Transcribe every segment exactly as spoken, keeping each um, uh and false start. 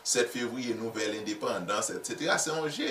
sèt fevriye, nouvèl endepandans, etsetera. Se yon je,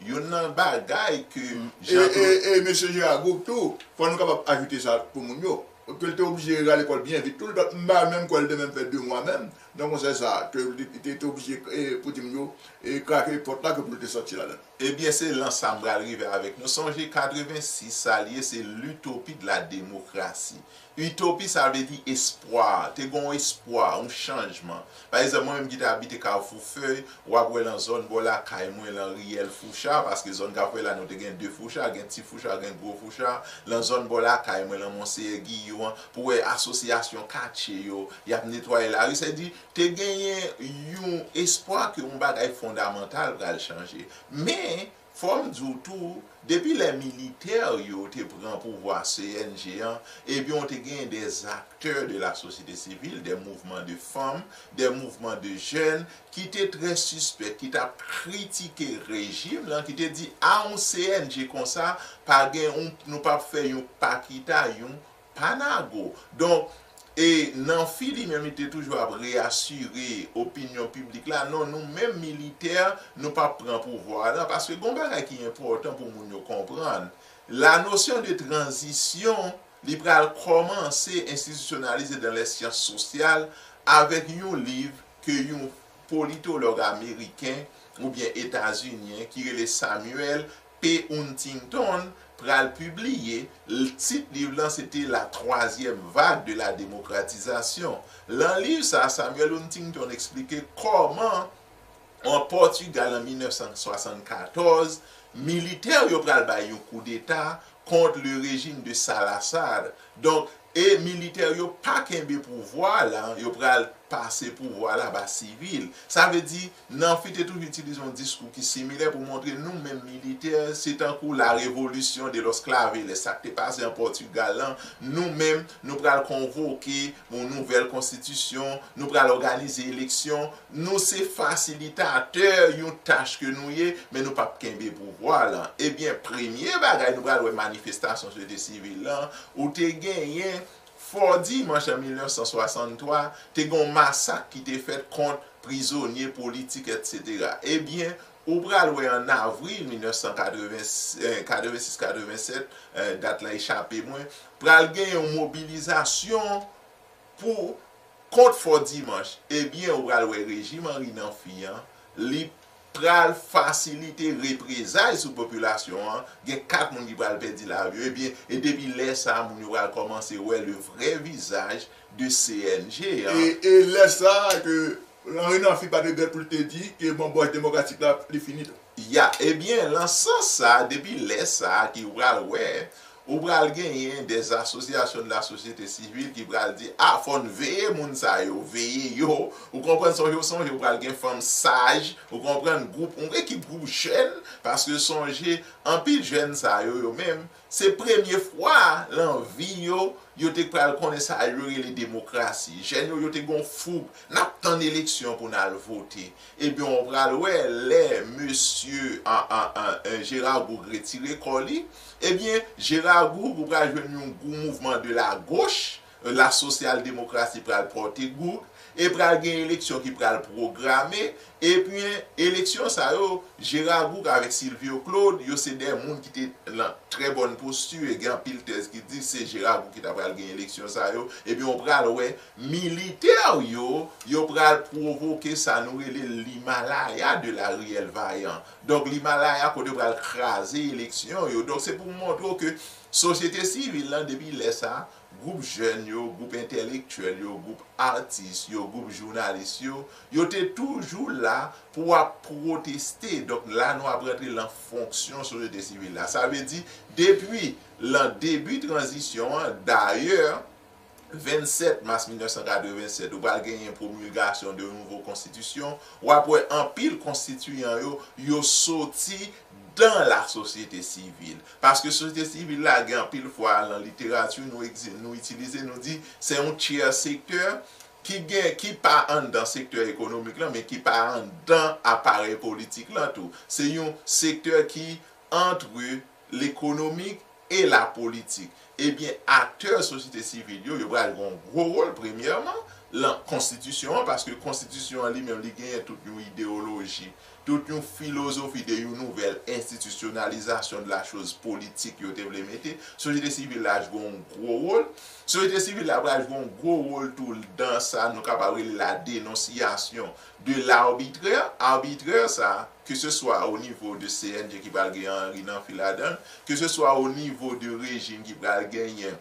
youn nan bagay ke Jean-Claude. E, e, e mesye Gérard Gourgue tou, fò nou kapab ajoute sa pou moun yo. Ke l te oblije rale kò l byen vit tou, m pa menm kwè l te menm fè de mwa menm nan konsèy sa a, ke li te, te oblije, e, pou di moun yo, e, krake pòt la, ke pou l te sòti ladan. Ebyen, se lan sa m pral rive avèk nou. Sonje katrevensis, sa l ye, se l'utopie de la démocratie. Itopi, sa vle di espwa. Te gen yon espwa, yon chanjman. Pa egzanp, mwen menm ki te abite Kafou Fèy, w ap wè lan zòn bò lakay mwen, lan riyèl Foucha, paske zòn Kafou Fèy la, nou te gen de Foucha, gen Ti Foucha, gen Gwo Foucha. Lan zòn bò lakay mwen, lan Monseyè Giyon an, pou wè asosyasyon katye yo, y ap netwaye lari. Sa vle di, te genyen yon espwa ke yon bagay fondamantal pral chanje. Men, fò m di w tou, depi lè militè yo te pran pouvwa C N G an, ebyen, w te genyen des acteurs de la société civile, des mouvements de femmes, des mouvements de jeunes, ki te trè sispèk, ki t ap kritike rejim lan, ki te di, a yon C N G konsa, pa gen, yon, nou p ap fè yon pa kita, yon pa nago. Donk, e Nanfi li menm, li te toujou ap reyasire opinyon piblik la, non, nou menm militè, nou p ap pran pouvwa la, paske gen yon bagay ki enpòtan pou moun yo konprann. La notion de transition, li pral kòmanse enstitisyonalize dans les sciences sociales avèk yon liv ke yon politològ ameriken oubyen etazinyen ki rele Samuel P. Huntington pral pibliye. L-, tit liv lan, se te La troisième vague de la démocratisation. Lan liv sa, Samuel Huntington eksplike kòman, an Pòtigal, an mil nèf san swasannkatòz, militè yo pral bay yon koudeta kont le régime de Salazar. Donk, e militè yo pa kenbe pouvwa la, yo pral pase pouvwa la ba sivil. Sa vle di, Nanfi te toujou itilize yon diskou ki similè pou montre nou menm militè, se tankou la révolution de los claveles, sa k te pase an Pòtigal lan, nou menm, nou pral konvoke yon nouvèl konstitisyon, nou pral òganize eleksyon, nou se fasilitatè yon tach ke nou ye, men nou p ap kenbe pouvwa lan. Ebyen, premye bagay nou pral wè manifestasyon sosyete sivil lan, ou te genyen Fò Dimanch an mil nèf san swasanntwa, te gen yon masak ki te fèt kont prizonye politik, etsetera. Ebyen, ou pral wè an avril mil nèf san katreven, eh, katrevensis katrevennsèt, eh, dat lan echape mwen, pral gen yon mobilizasyon pou kont Fò Dimanch. Ebyen, ou pral wè rejim Henri Namphy an, li pral fasilite reprezay sou popilasyon an. Gen kat moun ki pral pèdi lavi yo. Ebyen, e depi lè sa a, moun yo pral kòmanse wè le vrè vizaj de C N G an. E, e lè sa a ke Henri Namphy pa t regrèt pou l te di ke manbòch demokratik la, li fini tou. Ya, ebyen, lan sans sa a, depi lè sa a ki ou pral wè, ou pral genyen des associations de la société civile ki pral di, a, fò n veye moun sa yo, veye yo. Ou konprann, sonje, sonje, ou pral gen fanm saj, ou konprann, gwoup, yon ekip gwoup jèn, paske sonje, anpil jèn sa yo, yo menm, se premye fwa lan vi yo, yo te pral konnen sa yo rele demokrasi. Jèn yo, yo te gon foug, n ap tann eleksyon pou n al vote. Ebyen, ou pral wè, lè mesye, an, an, an, an, Gérard Gourgue retire kò li, ebyen, Gérard Gourgue, ou pral jwenn yon gwo mouvman de la gauche, la sosyal demokrasi pral pòte Gourgue, e pral gen eleksyon ki pral pwograme, ebyen, eleksyon sa yo, Gérard Gourgue avèk Sylvio Claude, yo se de moun ki te lan trè bòn posti, e gen anpil tèz ki di se Gérard Gourgue ki ta pral gen eleksyon sa yo, ebyen, ou pral wè, militè yo, yo pral pwovoke sa nou rele l'Himalaya de la ruelle Vaillant. Donk, l'Himalaya kote yo pral kraze eleksyon yo. Donk, se pou montre w ke sosyete sivil lan, depi lè sa a, gwoup jèn yo, gwoup entèlektyèl yo, gwoup atis yo, gwoup jounalis yo, yo te toujou la pou ap pwoteste. Donk, la nou ap rantre lan fonksyon sosyete sivil la. Sa vle di, depi lan debi tranzisyon an, dayè, vennsèt mas mil nèf san katrevennsèt, ou pral genyen pwomilgasyon de nouvo konstitisyon, w ap wè anpil konstitiyan yo, yo soti dan la sosyete sivil. Paske sosyete sivil la, gen anpil fwa lan literati, nou egzi-, nou itilize, nou di, se yon tyè sektè ki gen, ki pa anndan sektè ekonomik lan, men ki pa anndan aparèy politik lan tou. Se yon sektè ki entre l'économique et la politique. Ebyen, aktè sosyete sivil yo, yo pral jwe yon gwo wòl, premyèman, lan konstitisyon an, paske konstitisyon an li menm, li genyen tout yon ideyoloji, tout yon filozofi de yon nouvèl enstitisyonalizasyon de la choz politik yo te vle mete. Sosyete sivil la jwe yon gwo wòl. Sosyete sivil la pral jwe yon gwo wòl tou dan sa nou kapab rele la dénonciation de l'arbitraire. Arbitrè sa, ke se swa o nivo de C N J ki pral gen Henri Namphy ladan l, ke se swa o nivo de rejim ki pral genyen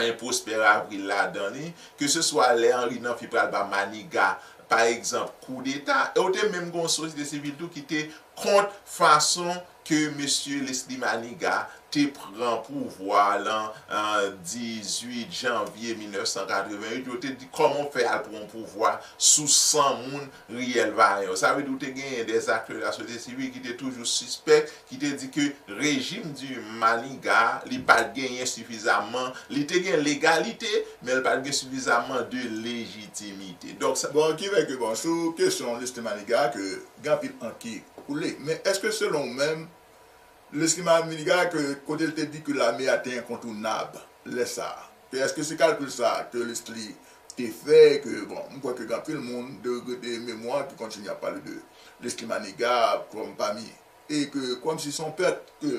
en Prosper Avril ladan li, ke se swa lè Henri Namphy pral ba Maniga, pa egzanp, koudeta, e ou te menm gen yon sosyete sivil tou ki te kont fason ke mesye Leslie Maniga te pran pouvwa lan, an, dizuit janvye mil nèf san katreven uit, yo te di kòman w fè al pran pouvwa sou san moun riyèl vayan yo. Sa vle di ou te genyen des acteurs de la société civile ki te toujou sispèk, ki te di ke rejim di Maniga, li pa t genyen sifizaman, li te gen legalite, men l pa t gen sifizaman de lejitimite. Donk, sa Bon, ki fè ke, bon, sou kesyon Leslie Maniga, ke gen anpil anki koule. Men èske selon ou menm, Leslie Maniga, ke kote l te di ke lame a te enkontounab lè sa a, ke èske se kalkil sa a ke Leslie te fè, ke, bon, m kwè ke gen anpil moun de regrete memwa ki kontinye ap pale de Leslie Maniga kòm pami, e ke kòmsi se yon pèt ke,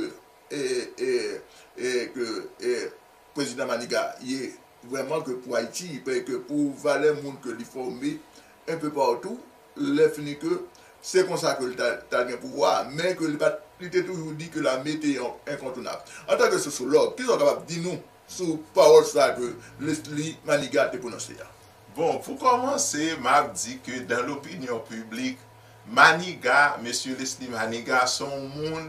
e, e, e ke, e, Prezidan Maniga ye vrèman ke pou Ayiti, paske pou valè moun ke li fòme enpe patou, lè fini ke se konsa ke l ta, ta gen pouvwa a, men ke li pa t, li te toujou di ke lame te yon enkontounab. Antanke sosyològ, kisa w kapab di nou sou pawòl sa ke Leslie Maniga te pwononse a? Bon, pou kòmanse, m ap di ke dans l'opinion publique, Maniga, mesye Leslie Maniga, se yon moun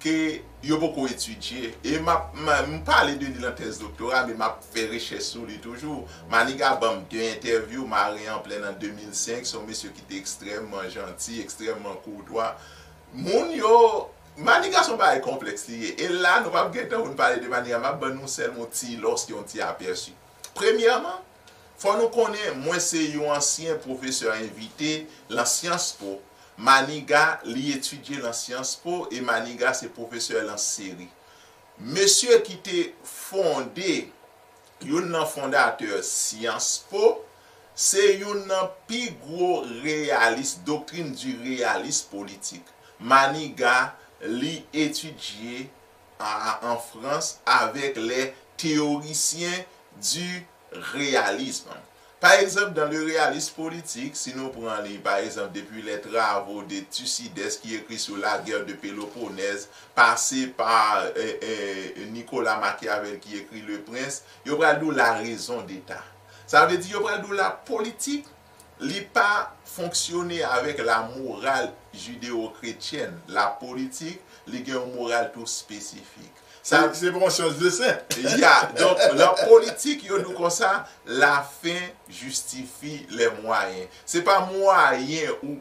ke yo poko etidye. E m ap, m, m pale de li nan tèz doktora, men m ap fè rechèch sou li toujou. Maniga ban m de entèvyou, Maren an Plèn an de mil senk, se yon mesye ki te ekstrèmman janti, ekstrèmman koutwa. Moun yo, Maniga se yon bagay konplèks li ye. E la, nou p ap gen tan pou n pale de Maniga, m ap ban nou sèlman yon ti, lòske yon ti apèsi. Premyèman, fò nou konnen, mwen se yon ansyen pwofesè envite lan Sciences Po. Maniga, li etidye lan Sciences Po e Maniga se pwofesè lan Seri. Mesye ki te fonde, youn nan fondatè Sciences Po, se youn nan pi gwo reyalis, doctrine du réalisme politique. Maniga, li etidye a, an Frans avèk les théoriciens du réalisme. Pa egzanp, dans le réalisme politique, si nou pran li, pa egzanp, depi les travaux de Thucydides ki ekri sou la guerre de Péloponnèse, pase pa, e, e, Nicolas Machiavel ki ekri Le Prince, yo pral di w la raison d'État. Sa vle di yo pral di w la politik, li pa fonksyone avèk la morale judéo-chrétienne. La politik, li gen yon moral tou espesifik. Sa Se, se pa yon syans de sen. Ya, donk, lan politik, yo di w konsa, la fin justifie les moyens. Se pa mwayen ou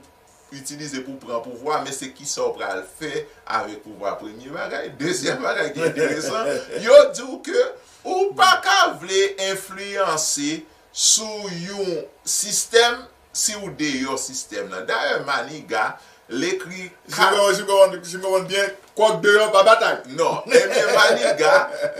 itilize pou pran pouvwa, men se kisa w pral fè avèk pouvwa. Premye bagay. Dezyèm bagay ki enteresan, yo di w ke ou pa ka vle enfliyanse sou yon sistèm si w deyò sistèm nan. Dayè, Maniga, l ekri Si kat mwen, si mwen, si mwen byen, kòk deyò pa batay. Non, ebyen, Maniga,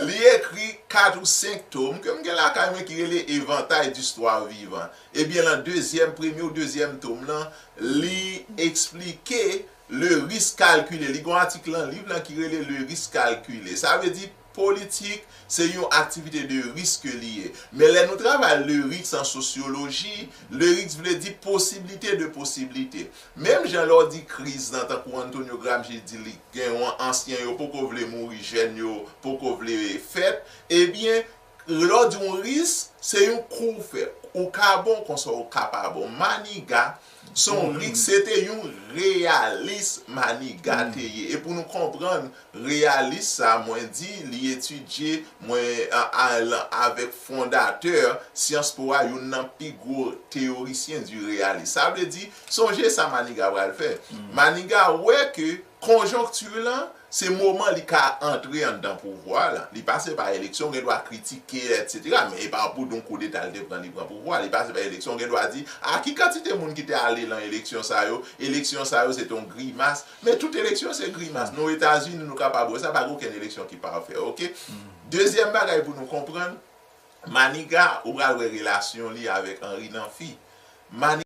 li ekri kat ou senk tom ke m gen lakay mwen ki rele Éventail d'histoires vivantes. Ebyen, lan dezyèm, premye ou dezyèm tom lan, li eksplike le risque calculé. Li gen yon atik lan liv lan ki rele Le risque calculé. Sa vle di, politik, se yon aktivite de risk li ye. Men lè nou travay le risque an sosyoloji, le risque vle di posibilite de posibilite. Menm jan lè w di kriz lan, tankou Antonio Gramsci di li gen yon ansyen yo poko vle mouri, jèn yo poko vle fèt, ebyen, lè w di yon risk, se yon kou w fè. Ou ka bon konsa ou ka pa bon. Maniga, se yon risk, se te yon reyalis Maniga te ye. E pou nou konprann, reyalis sa, mwen di, li etidye, mwen, a, a, avèk fondatè Sciences Po a, youn nan pi gwo teorisyen di reyalis. Sa vle di, sonje sa Maniga pral fè. Maniga wè ke konjonkti lan, Se moman li ka antre anndan pouvwa la. Li pase pa eleksyon, gen dwa kritike, etsetera. Men e pa pou yon koudeta li te pran, li pran pouvwa. Li pase pa eleksyon, gen dwa di, a ki kantite moun ki te ale nan eleksyon sa yo, eleksyon sa yo se te yon grimas. Men tout eleksyon se grimas. Nou Etazini, nou kapab wè sa, pa gen okenn eleksyon ki pafè, oke? Dezyèm bagay pou nou konprann, Maniga, ou pral wè relasyon li avèk Henri Namphy. Maniga